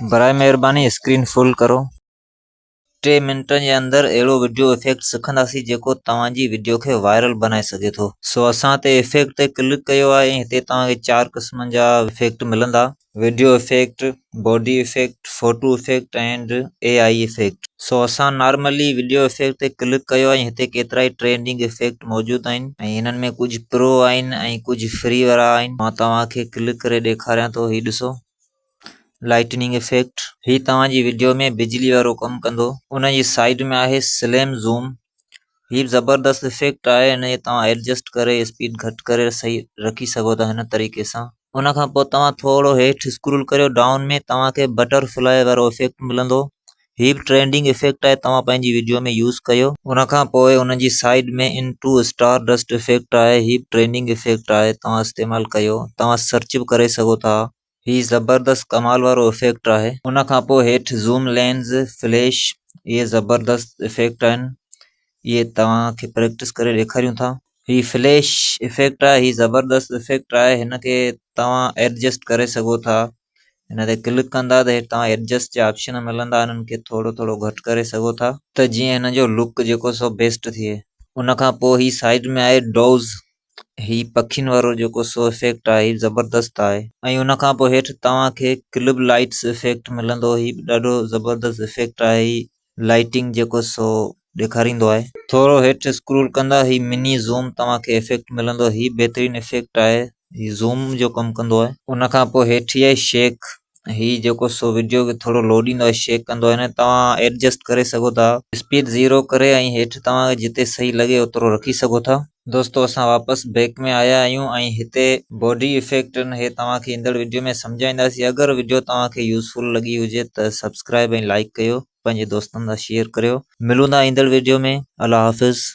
برائي مهرباني screen full ڪرو. ٽي منٽن جي اندر اهڙو وڊيو افيڪٽ سکنداسين جيڪو توهان جي وڊيو کي وائرل بنائي سگهي ٿو. سو اسان هتي افيڪٽ تي ڪلڪ ڪيو آهي ۽ هتي توهان کي چار قسمن جا افيڪٽ ملندا. Video effect, body effect, photo effect and A I effect. So اسان نارملي وڊيو افيڪٽ تي ڪلڪ ڪيو آهي ۽ هتي ڪيترائي ٽرينڊنگ افيڪٽ موجود آهن ۽ انهن ۾ ڪجهه پرو آهن ۽ ڪجهه فري وارا آهن. مان توهان کي ڪلڪ ڪري ڏيکاريان ٿو هي ڏسو. لائٽننگ افيڪٽ هي توهان جي وڊيو ۾ بجلي وارو ڪم ڪندو. ان جي سائيڊ ۾ آهي سليم زوم هي به زبردست افيڪٽ آهي ان کي توهان ايڊجسٽ ڪري اسپيڊ گهٽ ڪري صحيح رکي سگهو ٿا هن طريقي سان. ان کان پوء توهان ٿورو هيٺ اسڪرول ڪريو ڊائون ۾ توهان کي بٽر فلائي وارو افيڪٽ ملندو هي به ٽرينڊنگ افيڪٽ آهي توهان پنهنجي وڊيو ۾ يوز ڪيو. ان کان پوء ان جي side ۾ into star dust effect آهي هي به ٽرينڊنگ افيڪٽ آهي توهان استعمال ڪيو توهان سرچ به ڪري سگهو ٿا. هي زبردست ڪمال وارو افيڪٽ آهي. ان کان پوء هيٺ زوم لينز، فليش اهي زبردست افيڪٽ آهن اهي توهان کي پريڪٽس ڪري ڏيکاريون ٿا. هي فليش افيڪٽ آهي هي زبردست افيڪٽ آهي هن کي توهان ايڊجسٽ ڪري سگهو ٿا هن تي ڪلڪ ڪندا ته هيٺ توهان ايڊجسٽ جا آپشن ملندا انهن کي ٿورو ٿورو گهٽ ڪري سگهو ٿا ته جيئن هن جو لڪ جيڪو سو بيسٽ ٿئي. ان کان پوء هي سائيڊ ۾ آهي ڊوز هي پکين وارو جيڪو سو افيڪٽ آهي زبردست آهي ۽ ان کان پوء هيٺ توهان کي ڪلب لائٽس افيڪٽ ملندو هي به ڏاڍو زبردست افيڪٽ آهي هي لائٽنگ جيڪو سو ڏيکاريندو آهي. ٿورو هيٺ اسڪرول ڪندا هي مني زوم توهان کي افيڪٽ ملندو هي بهترين افيڪٽ آهي هي زوم جو ڪم ڪندو آهي. ان کان پوء هيٺ هي آهي شيڪ هي جيڪو سو وڊيو کي ٿورو لوڏيندو آهي شيڪ ڪندو آهي توهان ايڊجسٽ ڪري سگهو ٿا اسپيڊ زيرو ڪري ۽ هيٺ توهان کي جتي صحيح لڳي اوترو رکي سگهو ٿا. دوستو اسان واپس بيڪ ۾ آيا آهيون ۽ هتي باڊي افيڪٽ آهن هي توهان کي ايندڙ وڊيو ۾ سمجهائينداسين اگر وڊيو توهان کي يوزفل لڳي هجي ته سبسڪرائب ۽ لائيڪ ڪيو پنهنجي دوستن سان شيئر ڪريو ملون ٿا ايندڙ وڊيو ۾ الله حافظ.